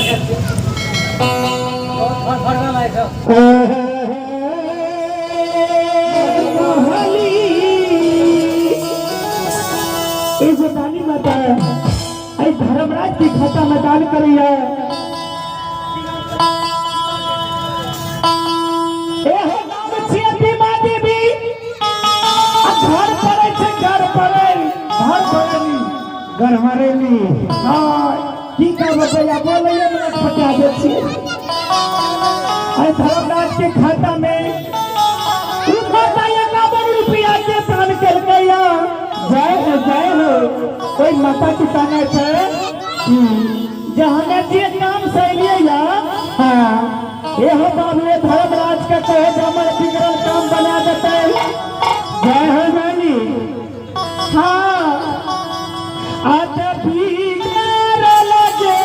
एगो दानी माता आई धर्मराज के खाता में दान करैया। एहो नाम छियै बीमा देवी आ घर पड़ै छै, घर पड़ै, घर पड़ैली गढ़मरेली। हाँ, की कहब भैया, बोलैये में फटा दै छियै। आई धर्मराज के खाता में उ माता 51 रुपया के दान केलकैया। जय हो, जय हो। कोई माता पिता नहि छै जे हमे जे काम से एलियै या। हाँ, एहो बाबू धर्मराज के कहे जे हमर बिगड़ल काम बना देतै। जय हो नानी। हाँ, आत बिगड़ल जे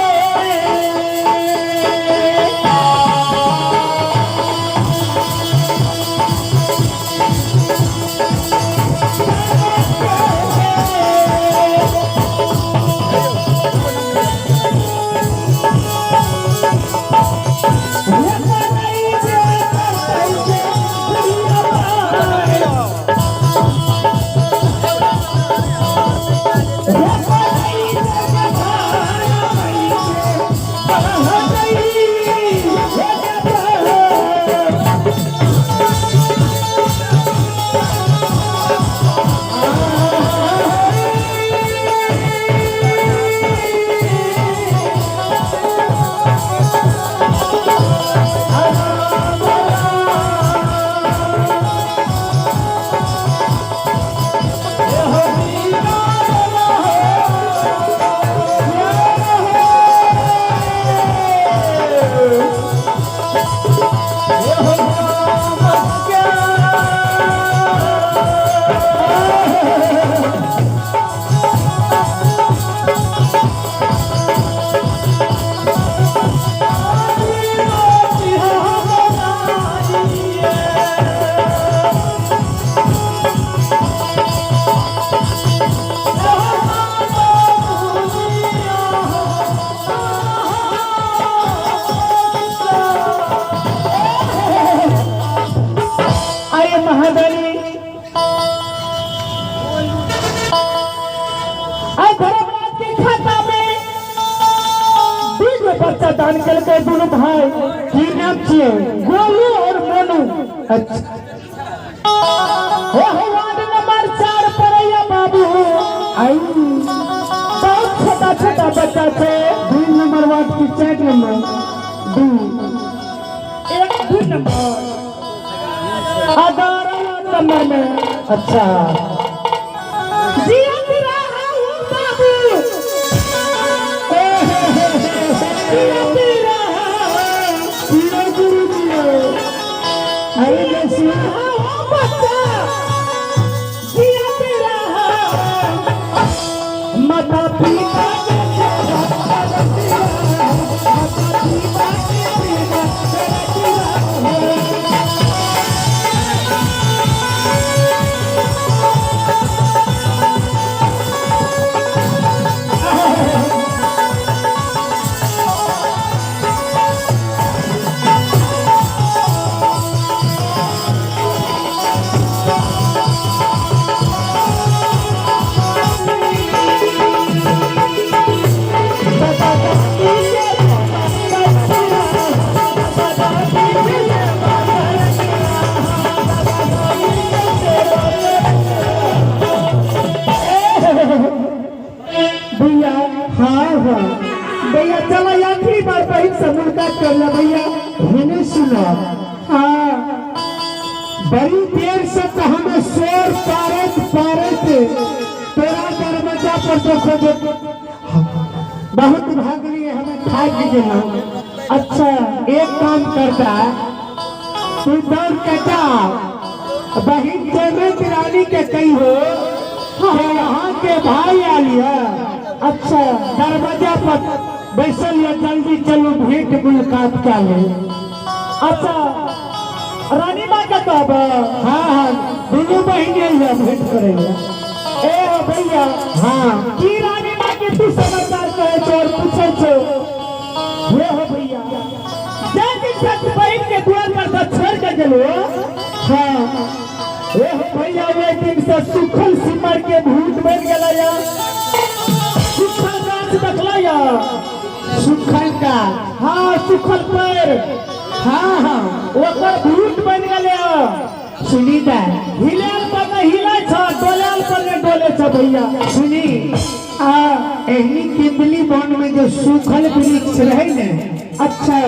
अरे महादानी, आई धर्मराज के खाता में दू गो बच्चा दान केलकै दुनू भाई। की नाम छियै? गोलू और मोनू। अच्छा। हे हो वार्ड नंबर 4 पड़ैया बाबू। आई बहुत छोटा छोटा बच्चा छै। 2 नंबर वार्ड की 4 नंबर? 2 1 2 नंबर 11 वार्ड नंबर में। अच्छा। जियत रहा हूँ बाबू, जियत रहा। जियो गुरु जियो। अरे जैसी बच्चा जियत रहा, माता पिता के सेवा करत रहा, माता पिता के सेवा करत रहा। भैया, हाँ हाँ भैया, चलो आखिरी बार बहन से मुलाकात कर ले भैया। हिने सुनो। हाँ। बड़ी देर से तो हमें शोर पारत पारत तोरा दरवाजा पर देखो जो बहुत भाग लिए, हमें थाक गेलो। अच्छा। एक काम करता, तू दौड़ के जा, बहन चैमत रानी के कही हो कि यहाँ के भाई आ लिया। अच्छा। दरवाजा पर बैसल या, जल्दी चलो, भेंट मुलाकात कर ले। अच्छा, रानी माँ के कहब? हाँ हाँ, दोनों बहन आइए भेंट करेंगे। ए हो भैया। हाँ। की रानी माँ के तू समाचार कहे छो और पूछे छो? हे हो। गेलो। हाँ ए हो भैया, ओहि दिन से सुखल सिमर के भूत बन गेला या। सुखल गाछ देखला या? सुखल का? हाँ, सुखल पेड़। हाँ हाँ ओकर भूत बन गेले। सुनी दा। हिलाल पर नहीं हिलै छ, डोलाल पर नहीं डोले छ भैया। सुनी। आ एहनी किंदली वन में जो सूखल वृक्ष रहे ने, अच्छा,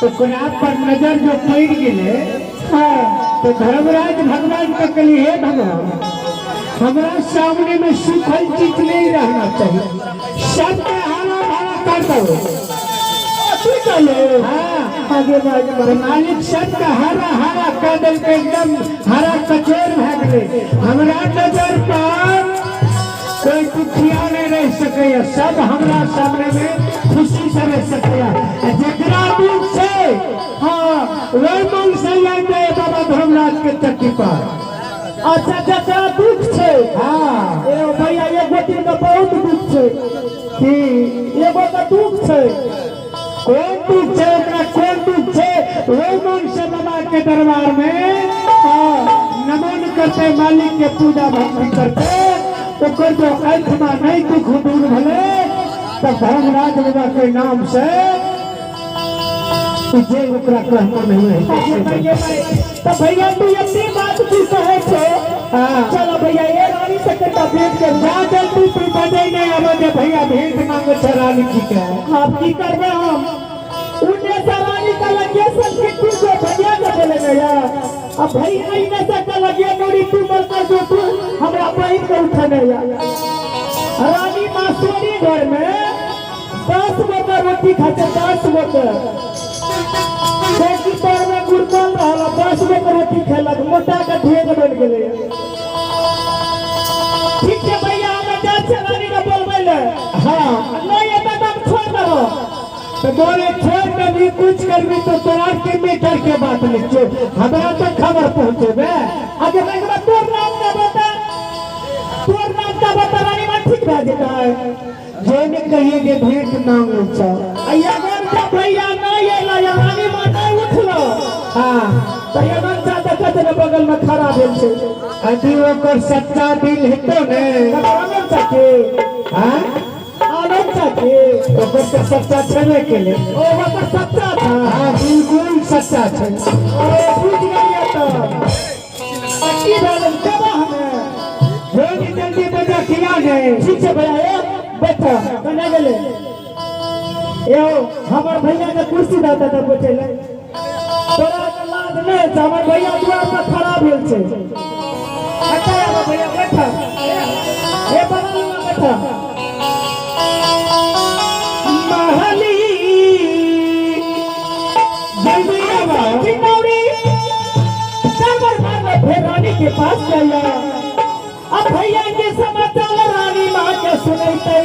ओकरा पर नजर जो पड़ गेले, हाँ, तो धर्मराज भगवान का कहली, हे भगवान, हमरा सामने में सूखल चीज नहीं रहना चाहिए, सबके हरा भरा कर दो। तू कहले? हाँ। आगे बाज। तो मालिक सबका हरा हरा कर दिल के एकदम हरा कचोर भए गेलै। हमरा नजर पर कोई दुखिया नहीं रह सकैया, सब हमरा सामने में खुशी से रह सकैया। आ जकरा दुख से, हाँ, वही मन से आइ जाए बाबा धर्मराज के चक्की पर। अच्छा, जकरा दुख छै? हाँ। ए भैया, एगो दिन के बहुत दुख छै। की? एगो के दुख छै। कोन दुख छै ओकरा? कोन दुख छै? वही मन से बाबा के दरबार में, हाँ, नमन करते, मालिक के पूजा भक्ति करते, ओकर जो आत्मा नहीं दुख दूर भले, तब धर्मराज बाबा के नाम से जे ओकरा कहना नहीं आगे है। भैया, तो भैया, तू इतनी बात तू कहे छो? हाँ। चलो भैया, ये रानी से कटा भेंट कर। जा जल्दी, तू बजे नहीं आवे जे भैया भेंट मांगे छे रानी जी के। आप की करबे हम? उन्ने से रानी का लगिए सब कि तू जो भैया के बोले ना या। अब भैया इने से का लगिए नोरी तू मरता जो तू हमरा बहिन के उठने या। रानी मासोरी घर में 10 गो के रोटी खाते, 10 गो के। चौकी पर में गुड़कल रहल, 10 गो के रोटी खेलक, मोटा के ढेर बन गेलै। ठीक छै भैया, हमे जाइ छियै रानी के बोलबै ले। हाँ। नहीं एतै तऽ हम छोड़ देबो। तो बोले छोड़ देबी, कुछ करबी तो तोरा के मीटर के बात लिखो, हमरा तो खबर पहुंचेबे। आगे मैं तोर नाम का बता, तोर नाम का बता, रानी माँ ठीक भए जेतै। जे ने कहिए जे भेंट मांगे छो। अगर जब भैया नहीं एला या रानी माँ नहीं उठलो, हाँ, तऽ यगन चा देखत ने बगल में खड़ा भेल छै। अभी ओकर सच्चा दिल हेतो ने। ककर? आनंद चाचे? हाँ। आनंद चाचे? ओकर तो सच्चा छेबे केले। ओ, ओकर सच्चा था? हाँ, बिल्कुल सच्चा छै। ओ, बुझ गेलियै। तऽ आ की भेल, देबा हमे? जोनी जल्दी बजा खिला ने। ठीक छै भैया। ए बैठ, कने गेलै? एहो, हमर भैया के कुर्सी दऽ दे बैठे ले। तोरा के लाज नहि छै? हमर भैया दुआर पर खड़ा भेल छै। अच्छा, आबऽ भैया, बैठ। ए बगल में बैठ। महली जल्दी आवा। चिन्नौरी दरबार में फिर रानी के पास गया। अब भैया के समाचार रानी माँ के सुनैते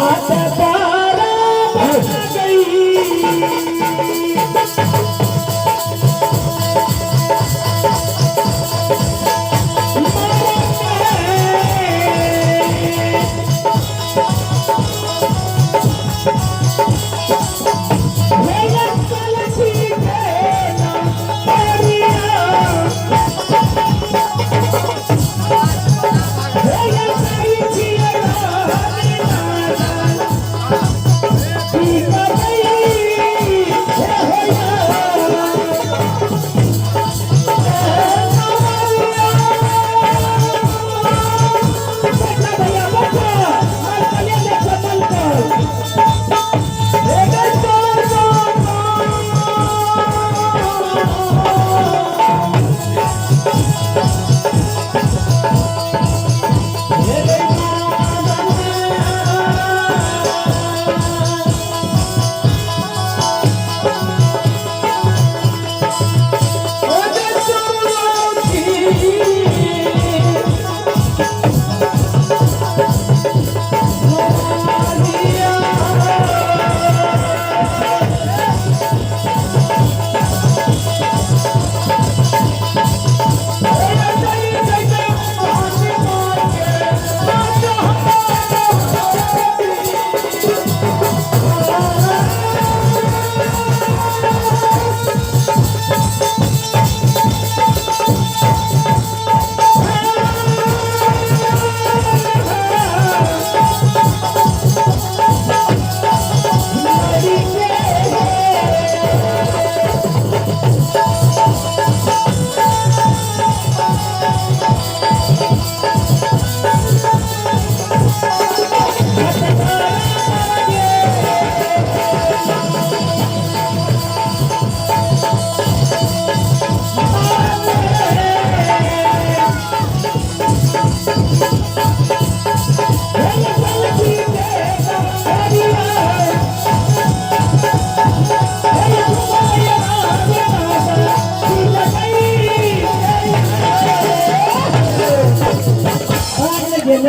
आता तारा गई।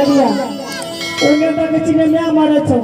बकरिया। ओने देखै छी ने माय मरै छौ।